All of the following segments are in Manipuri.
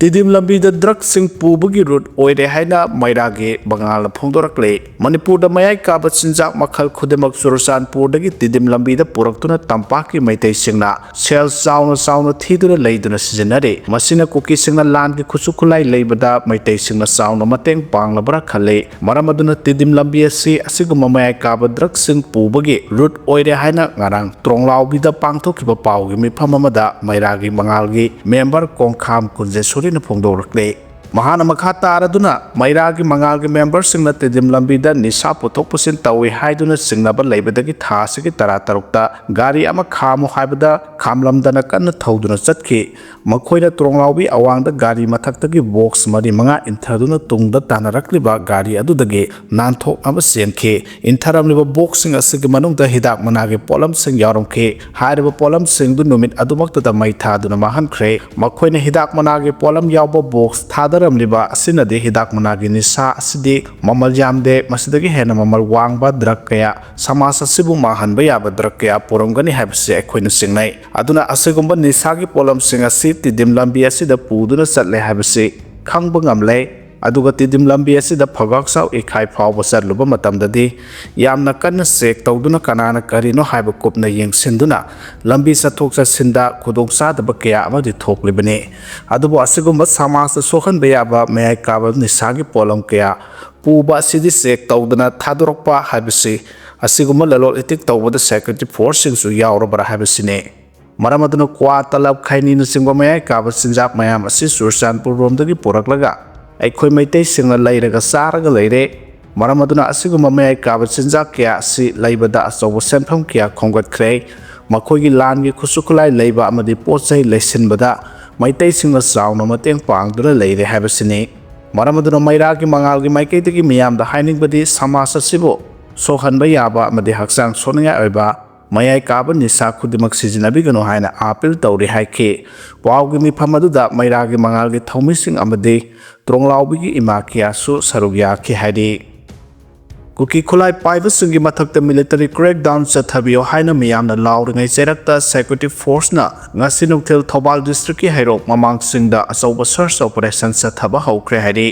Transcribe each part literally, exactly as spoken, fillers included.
ꯇꯤꯗꯤꯝ ꯂꯝꯕꯤꯗ ꯗ꯭ꯔꯒꯁꯤꯡ ꯄꯨꯕꯒꯤ ꯔꯨꯠ ꯑꯣꯏꯔꯦ ꯍꯥꯏꯅ ꯃꯩꯔꯥꯒꯤ ꯃꯉꯥꯜꯅ ꯐꯣꯡꯗꯣꯔꯛꯂꯤ꯫ ꯃꯅꯤꯄꯨꯔꯗ ꯃꯌꯥꯏ ꯀꯥꯕ ꯆꯤꯟꯖꯥꯛ ꯃꯈꯜ ꯈꯨꯗꯤꯡꯃꯛ ꯆꯨꯔꯆꯥꯟꯄꯨꯔꯗꯒꯤ ꯇꯤꯗꯤꯝ ꯂꯝꯕꯤꯗ ꯄꯨꯔꯛꯇꯨꯅ ꯇꯝꯄꯥꯛꯀꯤ ꯃꯩꯇꯩꯁꯤꯡꯅ ꯁꯦꯜ ꯆꯥꯎꯅ ꯆꯥꯎꯅ ꯊꯤꯗꯨꯅ ꯂꯩꯗꯨꯅ ꯁꯤꯖꯤꯟꯅꯔꯤ꯫ ꯃꯁꯤꯅ ꯀꯨꯀꯤꯁꯤꯡꯅ ꯂꯥꯟꯒꯤ ꯈꯨꯠꯁꯨ ꯈꯨꯠꯂꯥꯏ ꯂꯩꯕꯗ ꯃꯩꯇꯩꯁꯤꯡꯅ ꯆꯥꯎꯅ ꯃꯇꯦꯡ ꯄꯥꯡꯂꯕ꯭ꯔꯥ ꯈꯜꯂꯤ꯫ ꯃꯔꯝ ꯑꯗꯨꯅ ꯇꯤꯗꯤꯝ ꯂꯝꯕꯤ ꯑꯁꯤ ꯑꯁꯤꯒꯨꯝꯕ ꯃꯌꯥꯏ ꯀꯥꯕ ꯗ꯭ꯔꯒꯁꯤꯡ ꯄꯨꯕꯒꯤ ꯔꯨꯠ ꯑꯣꯏꯔꯦ ꯍꯥꯏꯅ ꯉꯔꯥꯡ ꯇ꯭ꯔꯣꯡꯂꯥꯎꯕꯤꯗ ꯄꯥꯡꯊꯣꯛꯈꯤꯕ ꯄꯥꯎꯒꯤ ꯃꯤꯐꯝ ꯑꯃꯗ ꯃꯩꯔꯥꯒꯤ ꯃꯉꯥꯜꯒꯤ ꯃꯦꯝꯕꯔ ꯀꯣꯡꯈꯥꯝ ꯀꯨꯟꯖꯦꯁꯣꯔꯤꯅ ꯐꯣꯡꯗꯣꯔꯛꯂꯤ꯫ ꯃꯍꯥꯛꯅ ꯃꯈꯥ ꯇꯥꯔꯗꯨꯅ ꯃꯩꯔꯥꯒꯤ ꯃꯉꯥꯜꯒꯤ ꯃꯦꯝꯕꯔꯁꯤꯡꯅ ꯇꯤꯗꯤꯝ ꯂꯝꯕꯤꯗ ꯅꯤꯁꯥ ꯄꯨꯊꯣꯛ ꯄꯨꯁꯤꯟ ꯇꯧꯏ ꯍꯥꯏꯗꯨꯅ ꯆꯤꯡꯅꯕ ꯂꯩꯕꯗꯒꯤ ꯊꯥ ꯑꯁꯤꯒꯤ ꯇꯔꯥ ꯇꯔꯨꯛꯇ ꯒꯥꯔꯤ ꯑꯃ ꯈꯥꯝꯃꯨ ꯍꯥꯏꯕꯗ ꯈꯥꯝꯂꯝꯗꯅ ꯀꯟꯅ ꯊꯧꯗꯨꯅ ꯆꯠꯈꯤ꯫ ꯃꯈꯣꯏꯅ ꯇ꯭ꯔꯣꯡꯂꯥꯎꯕꯤ ꯑꯋꯥꯡꯗ ꯒꯥꯔꯤ ꯃꯊꯛꯇꯒꯤ ꯕꯣꯛꯁ ꯃꯔꯤ ꯃꯉꯥ ꯏꯟꯊꯗꯨꯅ ꯇꯨꯡꯗ ꯇꯥꯟꯅꯔꯛꯂꯤꯕ ꯒꯥꯔꯤ ꯑꯗꯨꯗꯒꯤ ꯅꯥꯟꯊꯣꯛꯅꯕ ꯆꯦꯟꯈꯤ꯫ ꯏꯟꯊꯔꯝꯂꯤꯕ ꯕꯣꯛꯁꯁꯤꯡ ꯑꯁꯤꯒꯤ ꯃꯅꯨꯡꯗ ꯍꯤꯗꯥꯛ ꯃꯅꯥꯒꯤ ꯄꯣꯠꯂꯝꯁꯤꯡ ꯌꯥꯎꯔꯝꯈꯤ꯫ ꯍꯥꯏꯔꯤꯕ ꯄꯣꯠꯂꯝꯁꯤꯡꯗꯨ ꯅꯨꯃꯤꯠ ꯑꯗꯨꯃꯛꯇꯗ ꯃꯩ ꯊꯥꯗꯨꯅ ꯃꯥꯡꯍꯟꯈ꯭ꯔꯦ꯫ ꯃꯈꯣꯏꯅ ꯍꯤꯗꯥꯛ ꯃꯅꯥꯒꯤ ꯄꯣꯠꯂꯝ ꯌꯥꯎꯕ ꯕꯣꯛꯁ ꯊꯥꯗꯔꯝꯂꯤꯕ ꯑꯁꯤꯅꯗꯤ ꯍꯤꯗꯥꯛ ꯃꯅꯥꯒꯤ ꯅꯤꯁꯥ ꯑꯁꯤꯗꯤ ꯃꯃꯜ ꯌꯥꯝꯗꯦ, ꯃꯁꯤꯗꯒꯤ ꯍꯦꯟꯅ ꯃꯃꯜ ꯋꯥꯡꯕ ꯗ꯭ꯔꯒ ꯀꯌꯥ, ꯁꯃꯥꯖ ꯑꯁꯤꯕꯨ ꯃꯥꯡꯍꯟꯕ ꯌꯥꯕ ꯗ꯭ꯔꯒ ꯀꯌꯥ ꯄꯨꯔꯝꯒꯅꯤ ꯍꯥꯏꯕꯁꯤ ꯑꯩꯈꯣꯏꯅ ꯆꯤꯡꯅꯩ꯫ ꯑꯗꯨꯅ ꯑꯁꯤꯒꯨꯝꯕ ꯅꯤꯁꯥꯒꯤ ꯄꯣꯠꯂꯝꯁꯤꯡ ꯑꯁꯤ ꯇꯤꯗꯤꯝ ꯂꯝꯕꯤ ꯑꯁꯤꯗ ꯄꯨꯗꯨꯅ ꯆꯠꯂꯦ ꯍꯥꯏꯕꯁꯤ ꯈꯪꯕ ꯉꯝꯂꯦ꯫ ꯑꯗꯨꯒ ꯇꯤꯗꯤꯝ ꯂꯝꯕꯤ ꯑꯁꯤꯗ ꯐꯒꯥꯛꯆꯥꯎ ꯏꯈꯥꯏ ꯐꯥꯎꯕ ꯆꯠꯂꯨꯕ ꯃꯇꯝꯗꯗꯤ ꯌꯥꯝꯅ ꯀꯟꯅ ꯆꯦꯛ ꯇꯧꯗꯨꯅ ꯀꯅꯥꯅ ꯀꯔꯤꯅꯣ ꯍꯥꯏꯕ ꯀꯨꯞꯅ ꯌꯦꯡꯁꯤꯟꯗꯨꯅ ꯂꯝꯕꯤ ꯆꯠꯊꯣꯛ ꯆꯠꯁꯤꯟꯗ ꯈꯨꯗꯣꯡꯆꯥꯗꯕ ꯀꯌꯥ ꯑꯃꯗꯤ ꯊꯣꯛꯂꯤꯕꯅꯤ꯫ ꯑꯗꯨꯕꯨ ꯑꯁꯤꯒꯨꯝꯕ ꯁꯃꯥꯖꯇ ꯁꯣꯛꯍꯟꯕ ꯌꯥꯕ ꯃꯌꯥꯏ ꯀꯥꯕ ꯅꯤꯁꯥꯒꯤ ꯄꯣꯠꯂꯝ ꯀꯌꯥ ꯄꯨꯕ ꯑꯁꯤꯗꯤ ꯆꯦꯛ ꯇꯧꯗꯅ ꯊꯥꯗꯣꯔꯛꯄ ꯍꯥꯏꯕꯁꯤ ꯑꯁꯤꯒꯨꯝꯕ ꯂꯂꯣꯟ ꯏꯇꯤꯛ ꯇꯧꯕꯗ ꯁꯦꯀ꯭ꯌꯨꯔꯤꯇꯤ ꯐꯣꯔꯁꯁꯤꯡꯁꯨ ꯌꯥꯎꯔꯕ꯭ꯔꯥ ꯍꯥꯏꯕꯁꯤꯅꯤ꯫ ꯃꯔꯝ ꯑꯗꯨꯅ ꯀ꯭ꯋꯥ, ꯇꯂꯕ, ꯈꯩꯅꯤꯅꯆꯤꯡꯕ ꯃꯌꯥꯏ ꯀꯥꯕ ꯆꯤꯟꯖꯥꯛ ꯃꯌꯥꯝ ꯑꯁꯤ ꯆꯨꯔꯆꯥꯟꯄꯨꯔ ꯔꯣꯝꯗꯒꯤ ꯄꯨꯔꯛꯂꯒ ꯑꯩꯈꯣꯏ ꯃꯩꯇꯩꯁꯤꯡꯅ ꯂꯩꯔꯒ ꯆꯥꯔꯒ ꯂꯩꯔꯦ꯫ ꯃꯔꯝ ꯑꯗꯨꯅ ꯑꯁꯤꯒꯨꯝꯕ ꯃꯌꯥꯏ ꯀꯥꯕ ꯆꯤꯟꯖꯥꯛ ꯀꯌꯥ ꯑꯁꯤ ꯂꯩꯕꯗ ꯑꯆꯧꯕ ꯁꯦꯟꯐꯝ ꯀꯌꯥ ꯈꯣꯝꯒꯠꯈ꯭ꯔꯦ꯫ ꯃꯈꯣꯏꯒꯤ ꯂꯥꯟꯒꯤ ꯈꯨꯠꯁꯨ ꯈꯨꯠꯂꯥꯏ ꯂꯩꯕ ꯑꯃꯗꯤ ꯄꯣꯠ ꯆꯩ ꯂꯩꯁꯤꯟꯕꯗ ꯃꯩꯇꯩꯁꯤꯡꯅ ꯆꯥꯎꯅ ꯃꯇꯦꯡ ꯄꯥꯡꯗꯨꯅ ꯂꯩꯔꯦ ꯍꯥꯏꯕꯁꯤꯅꯤ꯫ ꯃꯔꯝ ꯑꯗꯨꯅ ꯃꯩꯔꯥꯒꯤ ꯃꯉꯥꯜꯒꯤ ꯃꯥꯏꯀꯩꯗꯒꯤ ꯃꯤꯌꯥꯝꯗ ꯍꯥꯏꯅꯤꯡꯕꯗꯤ ꯁꯃꯥꯖ ꯑꯁꯤꯕꯨ ꯁꯣꯛꯍꯟꯕ ꯌꯥꯕ ꯑꯃꯗꯤ ꯍꯛꯆꯥꯡ ꯁꯣꯛꯅꯤꯡꯉꯥꯏ ꯑꯣꯏꯕ ꯃꯌꯥꯏ ꯀꯥꯕ ꯅꯤꯁꯥ ꯈꯨꯗꯤꯡꯃꯛ ꯁꯤꯖꯤꯟꯅꯕꯤꯒꯅꯨ ꯍꯥꯏꯅ ꯑꯥꯄꯤꯜ ꯇꯧꯔꯤ ꯍꯥꯏꯈꯤ꯫ ꯄꯥꯎꯒꯤ ꯃꯤꯐꯝ ꯑꯗꯨꯗ ꯃꯩꯔꯥꯒꯤ ꯃꯉꯥꯜꯒꯤ ꯊꯧꯃꯤꯁꯤꯡ ꯑꯃꯗꯤ ꯇ꯭ꯔꯣꯡꯂꯥꯎꯕꯤꯒꯤ ꯏꯃꯥ ꯀꯌꯥꯁꯨ ꯁꯔꯨꯛ ꯌꯥꯈꯤ ꯍꯥꯏꯔꯤ꯫ ꯀꯨꯀꯤ ꯈꯨꯠꯂꯥꯏ ꯄꯥꯏꯕꯁꯤꯡꯒꯤ ꯃꯊꯛꯇ military crackdown ꯆꯠꯊꯕꯤꯌꯨ ꯍꯥꯏꯅ ꯃꯤꯌꯥꯝꯅ ꯂꯥꯎꯔꯤꯉꯩ ꯆꯩꯔꯛꯇ security forceꯅ ꯉꯁꯤ ꯅꯨꯡꯊꯤꯜ ꯊꯧꯕꯥꯜ districtꯀꯤ ꯍꯩꯔꯣꯛ ꯃꯃꯥꯡꯁꯤꯡꯗ ꯑꯆꯧꯕ search operation ꯆꯠꯊꯕ ꯍꯧꯈ꯭ꯔꯦ ꯍꯥꯏꯔꯤ꯫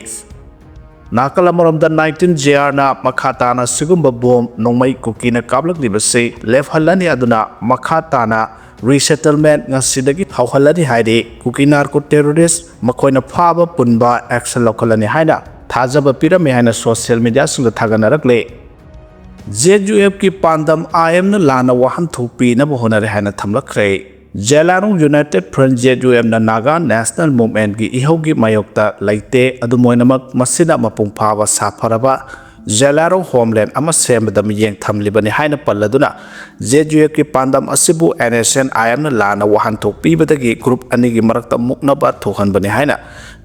ꯅꯥꯀꯜ ꯑꯃꯔꯣꯝꯗ nineteen JRꯅ ꯃꯈꯥ ꯇꯥꯅ ꯁꯤꯒꯨꯝꯕ ꯕꯣꯝ ꯅꯣꯡꯃꯩ ꯀꯨꯀꯤꯅ ꯀꯥꯞꯂꯛꯂꯤꯕꯁꯤ ꯂꯦꯞꯍꯜꯂꯅꯤ, ꯑꯗꯨꯅ ꯃꯈꯥ ꯇꯥꯅ resettlement ꯉꯁꯤꯗꯒꯤ ꯍꯧꯍꯜꯂꯅꯤ ꯍꯥꯏꯔꯤ꯫ ꯀꯨꯀꯤ narco terrorist ꯃꯈꯣꯏꯅ ꯐꯥꯕ ꯄꯨꯟꯕ action ꯂꯧꯈꯠꯂꯅꯤ ꯍꯥꯏꯅ ꯊꯥꯖꯕ ꯄꯤꯔꯝꯃꯤ ꯍꯥꯏꯅ social mediaꯁꯤꯡꯗ ꯊꯥꯒꯠꯅꯔꯛꯂꯤ꯫ ZUFꯀꯤ ꯄꯥꯟꯗꯝ IMꯅ ꯂꯥꯟꯅ ꯋꯥꯍꯟꯊꯣꯛ ꯄꯤꯅꯕ ꯍꯣꯠꯅꯔꯦ ꯍꯥꯏꯅ ꯊꯝꯂꯛꯈ꯭ꯔꯦ꯫ ꯖꯦꯂꯥꯔꯣꯡ United Front, ZUFꯅ Naga National Movementꯀꯤ ꯏꯍꯧꯒꯤ ꯃꯥꯌꯣꯛꯇ ꯂꯩꯇꯦ꯫ ꯑꯗꯨꯝ ꯑꯣꯏꯅꯃꯛ, ꯃꯁꯤꯅ ꯃꯄꯨꯡ ꯐꯥꯕ ꯁꯥꯐꯔꯕ ꯖꯦꯂꯥꯔꯣꯡ homeland ꯑꯃ ꯁꯦꯝꯕꯗ ꯃꯤꯠꯌꯦꯡ ꯊꯝꯂꯤꯕꯅꯤ ꯍꯥꯏꯅ ꯄꯜꯂꯗꯨꯅ, ZUFꯀꯤ ꯄꯥꯟꯗꯝ ꯑꯁꯤꯕꯨ NSCN-IMꯅ ꯂꯥꯟꯅ ꯋꯥꯍꯟꯊꯣꯛ ꯄꯤꯕꯗꯒꯤ group ꯑꯅꯤꯒꯤ ꯃꯔꯛꯇ ꯃꯨꯛꯅꯕ ꯊꯣꯛꯍꯟꯕꯅꯤ ꯍꯥꯏꯅ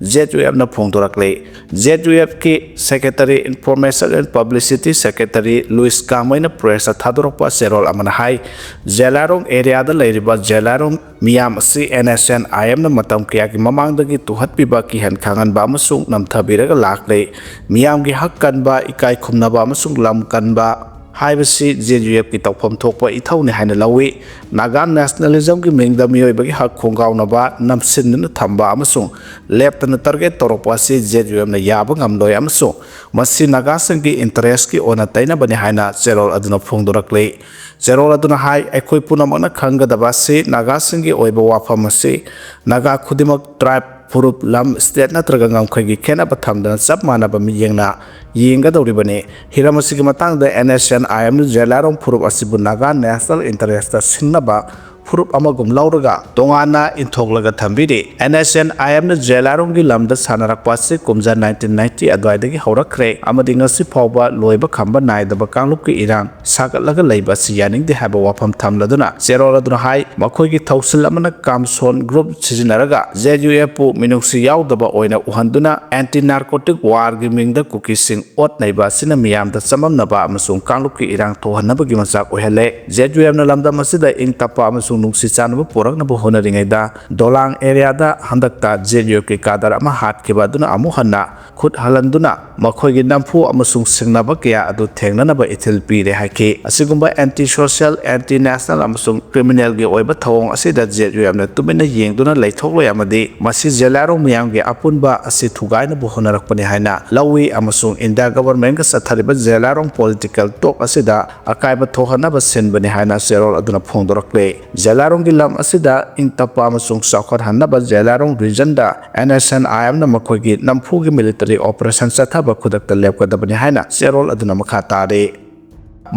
ZUFꯅ ꯐꯣꯡꯗꯣꯔꯛꯂꯤ꯫ ZUFꯀꯤ Secretary, Information and Publicity Secretary Louis ꯀꯥꯃꯩꯅ pressꯇ ꯊꯥꯗꯣꯔꯛꯄ ꯆꯦꯔꯣꯜ ꯑꯃꯅ ꯍꯥꯏ, ꯖꯦꯂꯥꯔꯣꯡ areaꯗ ꯂꯩꯔꯤꯕ ꯖꯦꯂꯥꯔꯣꯡ ꯃꯤꯌꯥꯝ ꯑꯁꯤ NSCN-IMꯅ ꯃꯇꯝ ꯀꯌꯥꯒꯤ ꯃꯃꯥꯡꯗꯒꯤ ꯇꯨꯍꯠꯄꯤꯕ, ꯀꯤꯍꯟ ꯈꯪꯍꯟꯕ ꯑꯃꯁꯨꯡ ꯅꯝꯊꯕꯤꯔꯒ ꯂꯥꯛꯂꯦ꯫ ꯃꯤꯌꯥꯝꯒꯤ ꯍꯛ ꯀꯟꯕ, ꯏꯀꯥꯏ ꯈꯨꯝꯅꯕ ꯑꯃꯁꯨꯡ ꯂꯝ ꯀꯟꯕ ꯍꯥꯏꯕꯁꯤ ZUFꯀꯤ ꯇꯧꯐꯝ ꯊꯣꯛꯄ ꯏꯊꯧꯅꯤ ꯍꯥꯏꯅ ꯂꯧꯏ꯫ Naga nationalismꯒꯤ ꯃꯤꯡꯗ ꯃꯤꯑꯣꯏꯕꯒꯤ ꯍꯛ ꯈꯣꯡꯒꯥꯎꯅꯕ, ꯅꯝꯁꯤꯟꯗꯨꯅ ꯊꯝꯕ ꯑꯃꯁꯨꯡ ꯂꯦꯞꯇꯅ target ꯇꯧꯔꯛꯄ ꯑꯁꯤ ZUFꯅ ꯌꯥꯕ ꯉꯝꯂꯣꯏ ꯑꯃꯁꯨꯡ ꯃꯁꯤ ꯅꯥꯒꯥꯁꯤꯡꯒꯤ interestꯀꯤ ꯑꯣꯟꯅ ꯇꯩꯅꯕꯅꯤ ꯍꯥꯏꯅ ꯆꯦꯔꯣꯜ ꯑꯗꯨꯅ ꯐꯣꯡꯗꯣꯔꯛꯂꯤ꯫ ꯆꯦꯔꯣꯜ ꯑꯗꯨꯅ ꯍꯥꯏ, ꯑꯩꯈꯣꯏ ꯄꯨꯝꯅꯃꯛꯅ ꯈꯪꯒꯗꯕ ꯑꯁꯤ ꯅꯥꯒꯥꯁꯤꯡꯒꯤ ꯑꯣꯏꯕ ꯋꯥꯐꯝ ꯑꯁꯤ ꯅꯥꯒꯥ ꯈꯨꯗꯤꯡꯃꯛ tribe, ꯐꯨꯔꯨꯞ, ꯂꯝ, state ꯅꯠꯇ꯭ꯔꯒ ꯉꯝꯈꯩꯒꯤ ꯈꯦꯠꯅꯕ ꯊꯝꯗꯅ ꯆꯞ ꯃꯥꯟꯅꯕ ꯃꯤꯠꯌꯦꯡꯅ ꯌꯦꯡꯒꯗꯧꯔꯤꯕꯅꯤ꯫ ꯍꯤꯔꯝ ꯑꯁꯤꯒꯤ ꯃꯇꯥꯡꯗ NSCN-IMꯅ ꯖꯦꯂꯥꯔꯣꯡ ꯐꯨꯔꯨꯞ ꯑꯁꯤꯕꯨ ꯅꯥꯒꯥ national interestꯇ ꯁꯤꯡꯅꯕ ꯐꯨꯔꯨꯞ ꯑꯃꯒꯨꯝ ꯂꯧꯔꯒ ꯇꯣꯉꯥꯟꯅ ꯏꯟꯊꯣꯛꯂꯒ ꯊꯝꯕꯤꯔꯤ꯫ NSCN-IMꯅ ꯖꯦꯂꯥꯔꯣꯡꯒꯤ ꯂꯝꯗ ꯁꯥꯟꯅꯔꯛꯄ ꯑꯁꯤ ꯀꯨꯝꯖꯥ nineteen ninety ꯑꯗꯨꯋꯥꯏꯗꯒꯤ ꯍꯧꯔꯛꯈ꯭ꯔꯦ ꯑꯃꯗꯤ ꯉꯁꯤ ꯐꯥꯎꯕ ꯂꯣꯏꯕ ꯈꯝꯕ ꯅꯥꯏꯗꯕ ꯀꯥꯡꯂꯨꯞꯀꯤ ꯏꯔꯥꯡ ꯁꯥꯒꯠꯂꯒ ꯂꯩꯕ ꯑꯁꯤ ꯌꯥꯅꯤꯡꯗꯦ ꯍꯥꯏꯕ ꯋꯥꯐꯝ ꯊꯝꯂꯗꯨꯅ, ꯆꯦꯔꯣꯜ ꯑꯗꯨꯅ ꯍꯥꯏ, ꯃꯈꯣꯏꯒꯤ ꯊꯧꯁꯤꯜ ꯑꯃꯅ ꯀꯥꯝꯁꯣꯟ group ꯁꯤꯖꯤꯟꯅꯔꯒ ZUFꯄꯨ ꯃꯤꯅꯨꯡꯁꯤ ꯌꯥꯎꯗꯕ ꯑꯣꯏꯅ ꯎꯍꯟꯗꯨꯅ anti narcotic warꯒꯤ ꯃꯤꯡꯗ ꯀꯨꯀꯤꯁꯤꯡ ꯑꯣꯠ ꯅꯩꯕ ꯑꯁꯤꯅ ꯃꯤꯌꯥꯝꯗ ꯆꯃꯝꯅꯕ ꯑꯃꯁꯨꯡ ꯀꯥꯡꯂꯨꯞꯀꯤ ꯏꯔꯥꯡ ꯊꯣꯛꯍꯟꯅꯕꯒꯤ ꯃꯆꯥꯛ ꯑꯣꯏꯍꯜꯂꯦ꯫ ZUFꯅ ꯂꯝꯗꯝ ꯑꯁꯤꯗ ꯏꯪ ꯇꯞꯄ ꯑꯃꯁꯨꯡ ꯅꯨꯡꯁꯤ ꯆꯥꯟꯅꯕ ꯄꯨꯔꯛꯅꯕ ꯍꯣꯠꯅꯔꯤꯉꯩꯗ ꯗꯣꯂꯥꯡ ꯑꯦꯔꯤꯌꯥꯗ ꯍꯟꯗꯛꯇ ꯖꯦꯠ ꯌꯨ ꯑꯦꯐꯀꯤ ꯀꯥꯗꯔ ꯑꯃ ꯍꯥꯠꯈꯤꯕ ꯑꯗꯨꯅ ꯑꯃꯨꯛ ꯍꯟꯅ ꯈꯨꯠ ꯍꯜꯍꯟꯗꯨꯅ ꯃꯈꯣꯏꯒꯤ ꯅꯝꯐꯨ ꯑꯃꯁꯨꯡ ꯁꯤꯡꯅꯕ ꯀꯌꯥ ꯑꯗꯨ ꯊꯦꯡꯅꯅꯕ ꯏꯊꯤꯜ ꯄꯤꯔꯦ ꯍꯥꯏꯈꯤ꯫ ꯑꯁꯤꯒꯨꯝꯕ anti social, anti national ꯑꯃꯁꯨꯡ criminalꯒꯤ ꯑꯣꯏꯕ ꯊꯧꯑꯣꯡ ꯑꯁꯤꯗ ꯖꯦꯠ ꯌꯨ ꯑꯦꯐꯅ ꯇꯨꯃꯤꯟꯅ ꯌꯦꯡꯗꯨꯅ ꯂꯩꯊꯣꯛꯂꯣꯏ ꯑꯃꯗꯤ ꯃꯁꯤ ꯖꯦꯂꯥꯔꯣꯡ ꯃꯤꯌꯥꯝꯒꯤ ꯑꯄꯨꯟꯕ ꯑꯁꯤ ꯊꯨꯒꯥꯏꯅꯕ ꯍꯣꯠꯅꯔꯛꯄꯅꯤ ꯍꯥꯏꯅ ꯂꯧꯏ ꯑꯃꯁꯨꯡ ꯏꯟꯗꯤꯌꯥ ꯒꯚꯔꯟꯃꯦꯟꯠꯀ ꯆꯠꯊꯔꯤꯕ ꯖꯦꯂꯥꯔꯣꯡ political talk ꯑꯁꯤꯗ ꯑꯀꯥꯏꯕ ꯊꯣꯛꯍꯟꯅꯕ ꯁꯤꯟꯕꯅꯤ ꯍꯥꯏꯅ ꯆꯦꯔꯣꯜ ꯑꯗꯨꯅ ꯐꯣꯡꯗꯣꯔꯛꯂꯤ꯫ ꯖꯦꯂꯥꯔꯣꯡꯒꯤ ꯂꯝ ꯑꯁꯤꯗ ꯏꯪ ꯇꯞꯄ ꯑꯃꯁꯨꯡ ꯆꯥꯎꯈꯠꯍꯟꯅꯕ ꯖꯦꯂꯥꯔꯣꯡ regionꯗ NSCN-IMꯅ ꯃꯈꯣꯏꯒꯤ ꯅꯝꯐꯨꯒꯤ military operation ꯆꯠꯊꯕ ꯈꯨꯗꯛꯇ ꯂꯦꯞꯀꯗꯕꯅꯤ ꯍꯥꯏꯅ ꯆꯦꯔꯣꯜ ꯑꯗꯨꯅ ꯃꯈꯥ ꯇꯥꯔꯤ꯫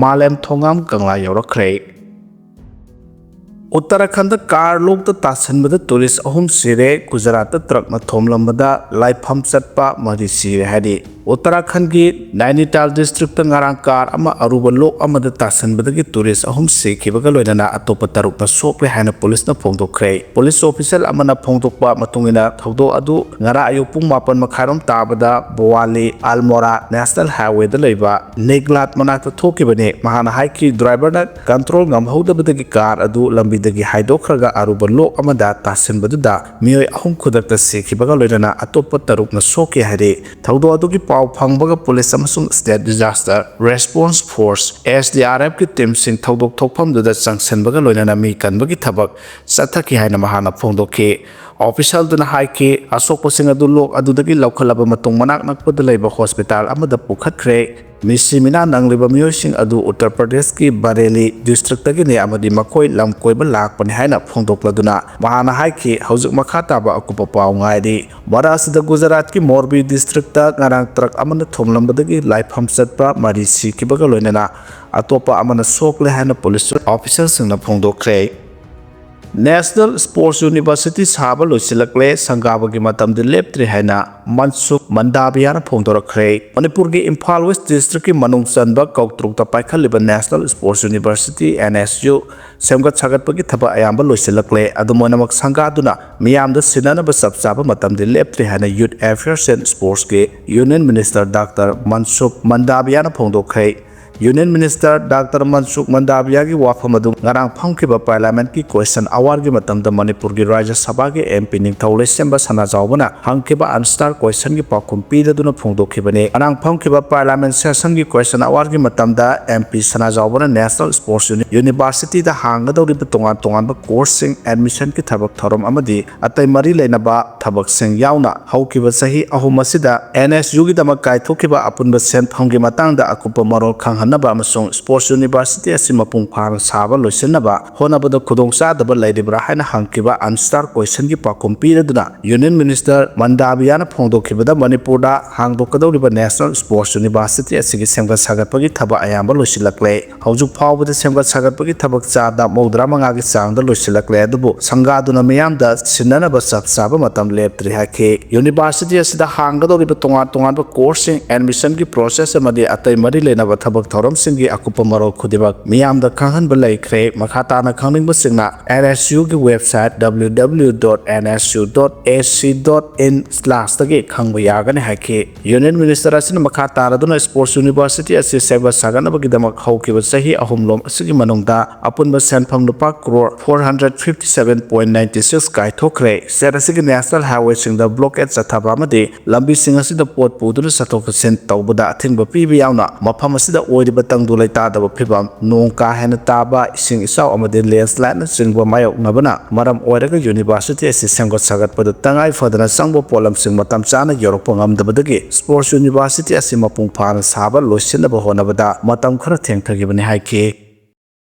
ꯃꯥꯂꯦꯝ ꯊꯣꯉꯥꯝ ꯀꯪꯂꯥ ꯌꯧꯔꯛꯈ꯭ꯔꯦ꯫ ꯎꯠꯇꯔꯥꯈꯟꯗ ꯀꯥꯔ ꯂꯣꯛꯇ ꯇꯥꯁꯤꯟꯕꯗ ꯇꯨꯔꯤꯁ ꯑꯍꯨꯝ ꯁꯤꯔꯦ, ꯒꯨꯖꯔꯥꯠꯇ ꯇ꯭ꯔꯛꯅ ꯊꯣꯝꯂꯝꯕꯗ ꯂꯥꯏꯐꯝ ꯆꯠꯄ ꯃꯔꯤ ꯁꯤꯔꯦ ꯍꯥꯏꯔꯤ꯫ ꯎꯠꯇꯔꯥꯈꯟꯒꯤ ꯅꯥꯏꯅꯤꯇꯥꯜ districtꯇ ꯉꯔꯥꯡ ꯀꯥꯔ ꯑꯃ ꯑꯔꯨꯕ ꯂꯣꯛ ꯑꯃꯗ ꯇꯥꯁꯤꯟꯕꯗꯒꯤ ꯇꯨꯔꯤꯁ ꯑꯍꯨꯝ ꯁꯤꯈꯤꯕꯒ ꯂꯣꯏꯅꯅ ꯑꯇꯣꯞꯄ ꯇꯔꯨꯛꯅ ꯁꯣꯛꯂꯦ ꯍꯥꯏꯅ ꯄꯨꯂꯤꯁꯅ ꯐꯣꯡꯗꯣꯛꯈ꯭ꯔꯦ꯫ ꯄꯨꯂꯤꯁ ꯑꯣꯐꯤꯁꯤꯌꯦꯜ ꯑꯃꯅ ꯐꯣꯡꯗꯣꯛꯄ ꯃꯇꯨꯡ ꯏꯟꯅ, ꯊꯧꯗꯣꯛ ꯑꯗꯨ ꯉꯔꯥꯡ ꯑꯌꯨꯛ ꯄꯨꯡ ꯃꯥꯄꯟ ꯃꯈꯥꯏꯔꯣꯝ ꯇꯥꯕꯗ ꯕꯣꯋꯥꯂꯤ ꯑꯜꯃꯣꯔꯥ ꯅꯦꯁꯅꯦꯜ ꯍꯥꯏꯋꯦꯗ ꯂꯩꯕ ꯅꯦꯒ꯭ꯂꯥꯠ ꯃꯅꯥꯛꯇ ꯊꯣꯛꯈꯤꯕꯅꯤ꯫ ꯃꯍꯥꯛꯅ ꯍꯥꯏꯈꯤ, ꯗ꯭ꯔꯥꯏꯚꯔꯅ ꯀꯟꯇ꯭ꯔꯣꯜ ꯉꯝꯍꯧꯗꯕꯗꯒꯤ ꯀꯥꯔ ꯑꯗꯨ ꯂꯝꯕꯤꯗꯒꯤ ꯍꯥꯏꯗꯣꯛꯈ꯭ꯔꯒ ꯑꯔꯨꯕ ꯂꯣꯛ ꯑꯃꯗ ꯇꯥꯁꯤꯟꯕꯗꯨꯗ ꯃꯤꯑꯣꯏ ꯑꯍꯨꯝ ꯈꯨꯗꯛꯇ ꯁꯤꯈꯤꯕꯒ ꯂꯣꯏꯅꯅ ꯑꯇꯣꯞꯄ ꯇꯔꯨꯛꯅ ꯁꯣꯛꯈꯤ ꯍꯥꯏꯔꯤ꯫ ꯊꯧꯗꯣꯛ ꯑꯗꯨꯒꯤ ꯄꯥꯎ ꯐꯪꯕꯒ ꯄꯨꯂꯤꯁ ꯑꯃꯁꯨꯡ State Disaster Response Force, SDRFꯀꯤ teamꯁꯤꯡ ꯊꯧꯗꯣꯛ ꯊꯣꯛꯐꯝꯗꯨꯗ ꯆꯪꯁꯤꯟꯕꯒ ꯂꯣꯏꯅꯅ ꯃꯤ ꯀꯟꯕꯒꯤ ꯊꯕꯛ ꯆꯠꯊꯈꯤ ꯍꯥꯏꯅ ꯃꯍꯥꯛꯅ ꯐꯣꯡꯗꯣꯛꯈꯤ꯫ ꯑꯣꯐꯤꯁꯤꯌꯦꯜꯗꯨꯅ ꯍꯥꯏꯈꯤ, ꯑꯁꯣꯛꯄꯁꯤꯡ ꯑꯗꯨ ꯂꯣꯛ ꯑꯗꯨꯗꯒꯤ ꯂꯧꯈꯠꯂꯕ ꯃꯇꯨꯡ ꯃꯅꯥꯛ ꯅꯛꯄꯗ ꯂꯩꯕ ꯍꯣꯁꯄꯤꯇꯥꯜ ꯑꯃꯗ ꯄꯨꯈꯠꯈ꯭ꯔꯦ꯫ ꯃꯤꯁꯤ ꯃꯤꯅꯥ ꯅꯪꯂꯤꯕ ꯃꯤꯑꯣꯏꯁꯤꯡ ꯑꯗꯨ ꯎꯠꯇꯔ ꯄ꯭ꯔꯗꯦꯁꯀꯤ ꯕꯔꯦꯂꯤ districtꯇꯒꯤꯅꯤ ꯑꯃꯗꯤ ꯃꯈꯣꯏ ꯂꯝ ꯀꯣꯏꯕ ꯂꯥꯛꯄꯅꯤ ꯍꯥꯏꯅ ꯐꯣꯡꯗꯣꯛꯂꯗꯨꯅ ꯃꯍꯥꯛꯅ ꯍꯥꯏꯈꯤ, ꯍꯧꯖꯤꯛ ꯃꯈꯥ ꯇꯥꯕ ꯑꯀꯨꯞꯄ ꯄꯥꯎ ꯉꯥꯏꯔꯤ꯫ ꯃꯔꯛ ꯑꯁꯤꯗ ꯒꯨꯖꯔꯥꯠꯀꯤ ꯃꯣꯔꯕꯤ districtꯇ ꯉꯔꯥꯡ ꯇ꯭ꯔꯛ ꯑꯃꯅ ꯊꯣꯝꯂꯝꯕꯗꯒꯤ ꯂꯥꯏꯐꯝ ꯆꯠꯄ ꯃꯔꯤ ꯁꯤꯈꯤꯕꯒ ꯂꯣꯏꯅꯅ ꯑꯇꯣꯞꯄ ꯑꯃꯅ ꯁꯣꯛꯂꯦ ꯍꯥꯏꯅ ꯄꯨꯂꯤꯁ ꯑꯣꯐꯤꯁꯤꯌꯦꯜꯁꯤꯡꯅ ꯐꯣꯡꯗꯣꯛꯈ꯭ꯔꯦ꯫ National Sports University ꯁꯥꯕ ꯂꯣꯏꯁꯤꯜꯂꯛꯂꯦ, ꯁꯪꯒꯥꯕꯒꯤ ꯃꯇꯝꯗꯤ ꯂꯦꯞꯇ꯭ꯔꯤ ꯍꯥꯏꯅ ꯃꯟꯁꯨꯈ ꯃꯟꯗꯥꯕꯤꯌꯥꯅ ꯐꯣꯡꯗꯣꯔꯛꯈ꯭ꯔꯦ꯫ ꯃꯅꯤꯄꯨꯔꯒꯤ ꯏꯝꯐꯥꯜ West districtꯀꯤ ꯃꯅꯨꯡ ꯆꯟꯕ ꯀꯧꯇ꯭ꯔꯨꯛꯇ ꯄꯥꯏꯈꯠꯂꯤꯕ National Sports University, NSU, ꯁꯦꯝꯒꯠ ꯁꯥꯒꯠꯄꯒꯤ ꯊꯕꯛ ꯑꯌꯥꯝꯕ ꯂꯣꯏꯁꯤꯜꯂꯛꯂꯦ꯫ ꯑꯗꯨꯝ ꯑꯣꯏꯅꯃꯛ, ꯁꯪꯒꯥꯗꯨꯅ ꯃꯤꯌꯥꯝꯗ ꯁꯤꯟꯅꯅꯕ ꯆꯞ ꯆꯥꯕ ꯃꯇꯝꯗꯤ ꯂꯦꯞꯇ꯭ꯔꯤ ꯍꯥꯏꯅ Youth Affairs and Sportsꯀꯤ Union Minister Doctor ꯃꯟꯁꯨꯈ ꯃꯟꯗꯥꯕꯤꯌꯥꯅ ꯐꯣꯡꯗꯣꯛꯈ꯭ꯔꯦ꯫ Union Minister Doctor Mansukh Mandaviyaꯒꯤ ꯋꯥꯐꯝ ꯑꯗꯨ ꯉꯔꯥꯡ ꯐꯝꯈꯤꯕ Parliamentꯀꯤ question hourꯒꯤ ꯃꯇꯝꯗ ꯃꯅꯤꯄꯨꯔꯒꯤ ꯔꯥꯖ꯭ꯌ ꯁꯚꯥꯒꯤ MP ꯅꯤꯡꯊꯧ ꯂꯩꯁꯦꯝꯕ ꯁꯅꯥꯖꯥꯎꯕꯅ ꯍꯪꯈꯤꯕ unanswered questionꯒꯤ ꯄꯥꯎꯈꯨꯝ ꯄꯤꯗꯨꯅ ꯐꯣꯡꯗꯣꯛꯈꯤꯕꯅꯤ꯫ ꯉꯔꯥꯡ ꯐꯝꯈꯤꯕ Parliament sessionꯒꯤ question hourꯒꯤ ꯃꯇꯝꯗ MP ꯁꯅꯥꯖꯥꯎꯕꯅ National Sports Uni-, Universityꯗ ꯍꯥꯡꯒꯗꯧꯔꯤꯕ ꯇꯣꯉꯥꯟ ꯇꯣꯉꯥꯟꯕ courseꯁꯤꯡ admissionꯒꯤ ꯊꯕꯛ ꯊꯧꯔꯝ ꯑꯃꯗꯤ ꯑꯇꯩ ꯃꯔꯤ ꯂꯩꯅꯕ ꯊꯕꯛꯁꯤꯡ ꯌꯥꯎꯅ ꯍꯧꯈꯤꯕ ꯆꯍꯤ ꯑꯍꯨꯝ ꯑꯁꯤꯗ NSUꯒꯤꯗꯃꯛ ꯀꯥꯏꯊꯣꯛꯈꯤꯕ ꯑꯄꯨꯟꯕ ꯁꯦꯟꯐꯝꯒꯤ ꯃꯇꯥꯡꯗ ꯑꯀꯨꯞꯄ ꯃꯔꯣꯜ ꯈꯪꯍꯟꯅꯕ ꯑꯃꯁꯨꯡ Sports University ꯑꯁꯤ ꯃꯄꯨꯡ ꯐꯥꯅ ꯁꯥꯕ ꯂꯣꯏꯁꯤꯟꯅꯕ ꯍꯣꯠꯅꯕꯗ ꯈꯨꯗꯣꯡꯆꯥꯗꯕ ꯂꯩꯔꯤꯕ꯭ꯔꯥ ꯍꯥꯏꯅ ꯍꯪꯈꯤꯕ unanswered questionꯒꯤ ꯄꯥꯎꯈꯨꯝ ꯄꯤꯔꯗꯨꯅ Union Minister ꯃꯟꯗꯥꯕꯤꯌꯥꯅ ꯐꯣꯡꯗꯣꯛꯈꯤꯕꯗ ꯃꯅꯤꯄꯨꯔꯗ ꯍꯥꯡꯗꯣꯛꯀꯗꯧꯔꯤꯕ National Sports University ꯑꯁꯤꯒꯤ ꯁꯦꯝꯒꯠ ꯁꯥꯒꯠꯄꯒꯤ ꯊꯕꯛ ꯑꯌꯥꯝꯕ ꯂꯣꯏꯁꯤꯜꯂꯛꯂꯦ꯫ ꯍꯧꯖꯤꯛ ꯐꯥꯎꯕꯗ ꯁꯦꯝꯒꯠ ꯁꯥꯒꯠꯄꯒꯤ ꯊꯕꯛ ꯆꯥꯗ ꯃꯧꯗ꯭ꯔꯥ ꯃꯉꯥꯒꯤ ꯆꯥꯡꯗ ꯂꯣꯏꯁꯤꯜꯂꯛꯂꯦ, ꯑꯗꯨꯕꯨ ꯁꯪꯒꯥꯗꯨꯅ ꯃꯤꯌꯥꯝꯗ ꯁꯤꯟꯅꯅꯕ ꯆꯞ ꯆꯥꯕ ꯃꯇꯝ ꯂꯦꯞꯇ꯭ꯔꯤ ꯍꯥꯏꯈꯤ꯫ University ꯑꯁꯤꯗ ꯍꯥꯡꯒꯗꯧꯔꯤꯕ ꯇꯣꯉꯥꯟ ꯇꯣꯉꯥꯟꯕ courseꯁꯤꯡ, admissionꯒꯤ process ꯑꯃꯗꯤ ꯑꯇꯩ ꯃꯔꯤ ꯂꯩꯅꯕ ꯊꯕꯛ ꯊꯧꯔꯝꯁꯤꯡꯒꯤ ꯑꯀꯨꯞꯄ ꯃꯔꯣꯜ ꯈꯨꯗꯤꯡꯃꯛ ꯃꯤꯌꯥꯝꯗ ꯈꯪꯍꯟꯕ ꯂꯩꯈ꯭ꯔꯦ꯫ ꯃꯈꯥ ꯇꯥꯅ ꯈꯪꯅꯤꯡꯕꯁꯤꯡꯅ NSUꯒꯤ website W W W dot N S U dot A C dot in slash ꯇꯒꯤ ꯈꯪꯕ ꯌꯥꯒꯅꯤ ꯍꯥꯏꯈꯤ꯫ Union Minister ꯑꯁꯤꯅ ꯃꯈꯥ ꯇꯥꯔꯗꯨꯅ Sports University ꯑꯁꯤ ꯁꯦꯝꯒꯠ ꯁꯥꯒꯠꯅꯕꯒꯤꯗꯃꯛ ꯍꯧꯈꯤꯕ ꯆꯍꯤ ꯑꯍꯨꯝꯂꯣꯝ ꯑꯁꯤꯒꯤ ꯃꯅꯨꯡꯗ ꯑꯄꯨꯟꯕ ꯁꯦꯟꯐꯝ ꯂꯨꯄꯥ crore four hundred fifty seven point ninety six ꯀꯥꯏꯊꯣꯛꯈ꯭ꯔꯦ꯫ State ꯑꯁꯤꯒꯤ national highwayꯁꯤꯡꯗ blockade ꯆꯠꯊꯕ ꯑꯃꯗꯤ ꯂꯝꯕꯤꯁꯤꯡ ꯑꯁꯤꯗ ꯄꯣꯠ ꯄꯨꯗꯨꯅ ꯆꯠꯊꯣꯛ ꯆꯠꯁꯤꯟ ꯇꯧꯕꯗ ꯑꯊꯤꯡꯕ ꯄꯤꯕ ꯌꯥꯎꯅ ꯃꯐꯝ ꯑꯁꯤꯗ ꯑꯣꯏꯔꯤꯕ ꯇꯪꯗꯨ ꯂꯩꯇꯥꯗꯕ ꯐꯤꯚꯝ, ꯅꯣꯡ ꯀꯥ ꯍꯦꯟꯅ ꯇꯥꯕ, ꯏꯁꯤꯡ ꯏꯆꯥꯎ ꯑꯃꯗꯤ landslideꯅꯆꯤꯡꯕ ꯃꯥꯌꯣꯛꯅꯕꯅ ꯃꯔꯝ ꯑꯣꯏꯔꯒ university ꯑꯁꯤ ꯁꯦꯝꯒꯠ ꯁꯥꯒꯠꯄꯗ ꯇꯉꯥꯏ ꯐꯗꯅ ꯆꯪꯕ ꯄꯣꯠꯂꯝꯁꯤꯡ ꯃꯇꯝ ꯆꯥꯅ ꯌꯧꯔꯛꯄ ꯉꯝꯗꯕꯗꯒꯤ Sports University ꯑꯁꯤ ꯃꯄꯨꯡ ꯐꯥꯅ ꯁꯥꯕ ꯂꯣꯏꯁꯤꯟꯅꯕ ꯍꯣꯠꯅꯕꯗ ꯃꯇꯝ ꯈꯔ ꯊꯦꯡꯊꯈꯤꯕꯅꯤ ꯍꯥꯏꯈꯤ꯫